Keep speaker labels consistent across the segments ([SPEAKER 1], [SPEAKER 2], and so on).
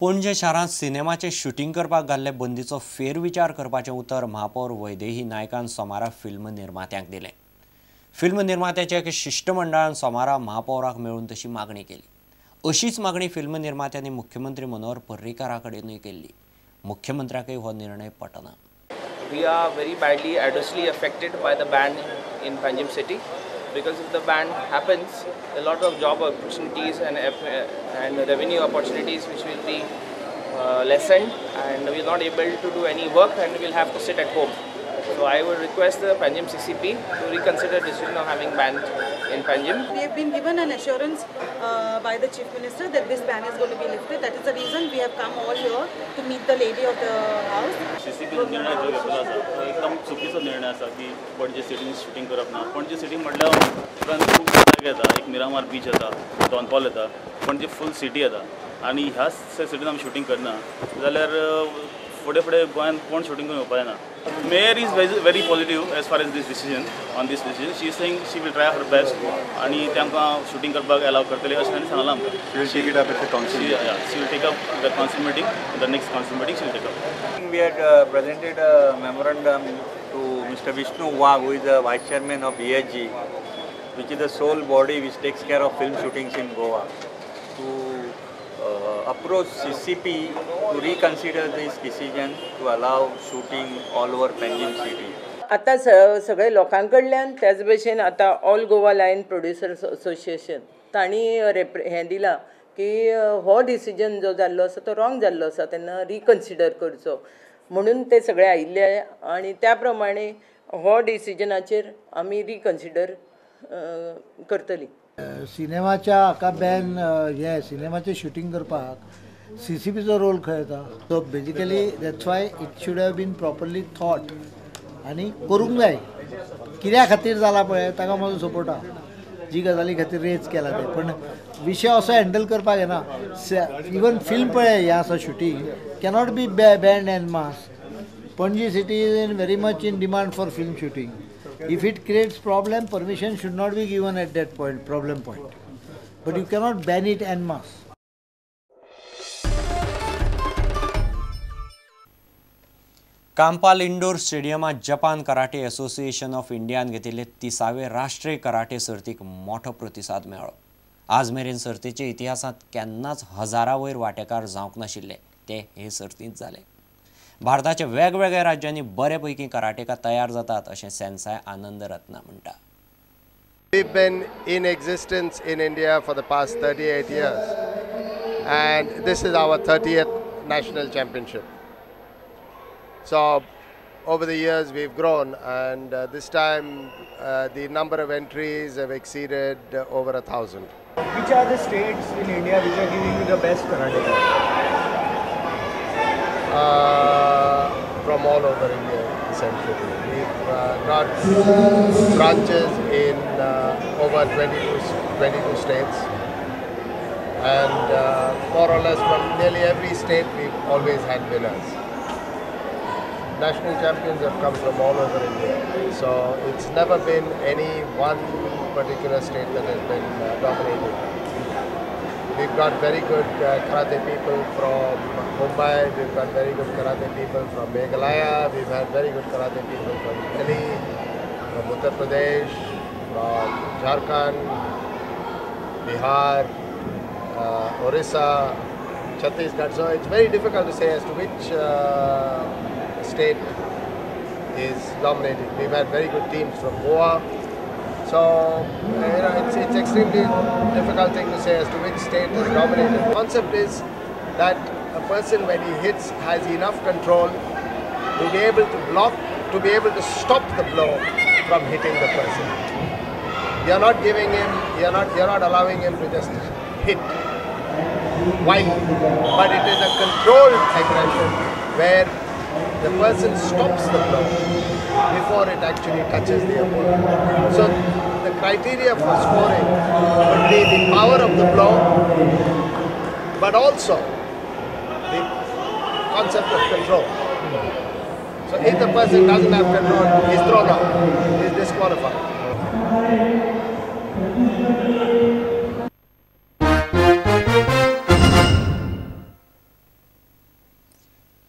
[SPEAKER 1] पणजे शारांत सिनेमाचें शुटींग करपाक घाल्ले बंदीचो फेरविचार करपाचें उतर महापौर वैदेही नायकान सोमारा फिल्म निर्मात्यांक दिलें. फिल्म निर्मात्याच्या एका शिश्टमंडळान सोमारा महापौराक मेळून तशी मागणी केली. अशीच मागणी फिल्म निर्मात्यांनी मुख्यमंत्री मनोहर पर्रीकारा कडेनूय केल्ली. मुख्यमंत्र्याकय हो निर्णय पटना.
[SPEAKER 2] We are very badly adversely affected by the ban in Panjim city, because if the ban happens, a lot of job opportunities and revenue opportunities which will be lessened, and we are not able to do any work and we will have to sit at home. So I would request the Panjim CCP to reconsider the decision of having ban in Panjim.
[SPEAKER 3] We have been given an assurance by the Chief Minister that this ban is going to be lifted. That is the reason we have come all here to meet the lady of the house.
[SPEAKER 4] CCP निर्णय जो घेतलो आसा तो एकदम चुकीचो निर्णय आसा की पणजे सिटीन शुटींग करप ना. पणजे सिटी म्हटल्यार उपरांत खूब जागे येता, एक मिरामार बीच येता, डॉनपॉल येता, पणजे फूल सिटी येता आनी ह्या सिटीन आमी शुटींग करना जाल्यार फुडें फुडें गोंयांत कोण शुटींग करून येवपा येना. Mayor is very positive as far as this decision, on this decision. She is saying she will try her best आणि ते आमकां शुटींग करपाक एलाव करतले अशें तांणी सांगलां आमकां.
[SPEAKER 5] She will take it up at the council.
[SPEAKER 4] She will take up the council meeting, the next council meeting she will take up.
[SPEAKER 5] We had presented a memorandum to Mr. Vishnu Wagh, who is the vice chairman of ESG, which is the sole body which takes care of film shootings in Goa, to approach CCP to reconsider this decision to allow shooting all over Panjim city.
[SPEAKER 6] आता सगळे लोकांकडल्यान त्याच भशेन आतां all Goa line producers association तांणी हें दिलां की हो डिसिजन जो जाल्लो आसा तो रॉंग जाल्लो आसा, तेन्ना रिकन्सिडर करचो म्हणून ते सगळे आयिल्ले आनी त्या प्रमाणे हो डिसिजनाचेर आमी रिकन्सिडर करतली.
[SPEAKER 7] सिनेमाच्या हाका बॅन हे सिनेमाचें शुटींग करपाक सी सी पीचो रोल खंय येता? So basically that's why it should have been properly thought आनी करूंक जाय. कित्या खातीर जाला पळय ताका म्हजो सपोर्ट आहा, जी गजाली खातीर रेज केला ते, पण विशय असो हँडल करपाक येना. इवन फिल्म पळय हें आसा shooting cannot be banned en masse. Panaji city is in very much in demand for film shooting. If it creates problem, permission should not be given at that point, problem point. But you cannot ban it en masse.
[SPEAKER 1] Campal indoor स्टेडियमात Japan karate association of इंडियान घेतिल्ले 30वे राष्ट्रीय karate सर्तीक मोठो प्रतिसाद मेळ्ळो. आज मेरेन सर्तीच्या इतिहासांत केन्नाच हजारा वयर वांटेकार जावंक नाशिल्ले ते हे सर्तींत जाले. भारताच्या वेगवेगळ्या राज्यांनी बरे पैकी कराटेका तयार जातात अशें सेन्साय आनंद रत्ना म्हणटा.
[SPEAKER 8] We've been in existence in India for the past 38 years and this is our 30th national championship. So over the years we've grown, and this time the number of entries have exceeded over 1,000.
[SPEAKER 9] Which are the states in India which are giving you the best karate?
[SPEAKER 8] From all over India, essentially. We've got branches in over 22 states, and more or less from nearly every state we've always had winners. National champions have come from all over India, so it's never been any one particular state that has been dominated. We've got very good karate people from Mumbai, we've got very good karate people from Meghalaya, we've had very good karate people from Delhi, from Uttar Pradesh, from Jharkhand, Bihar, Orissa, Chhattisgarh. So it's very difficult to say as to which state is dominating. We've had very good teams from Goa. So you know, it's extremely difficult thing to say as to which state is dominated. The concept is that a person when he hits has enough control to be able to block, to be able to stop the blow from hitting the person. You're not giving him, you're not allowing him to just hit wildly, but it is a controlled aggression where the person stops the blow before it actually touches the opponent. So the criteria for scoring would be the power of the blow, but also the concept of control. So if the person doesn't have control, he's thrown out, he's disqualified.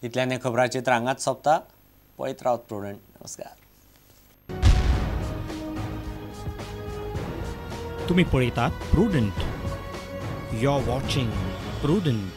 [SPEAKER 1] इतल्यान हें खबराचित्र हांगाच सोंपता. पळयत रावत prudent. नमस्कार.
[SPEAKER 10] तुम्ही पळयतात Prudent. You are watching Prudent.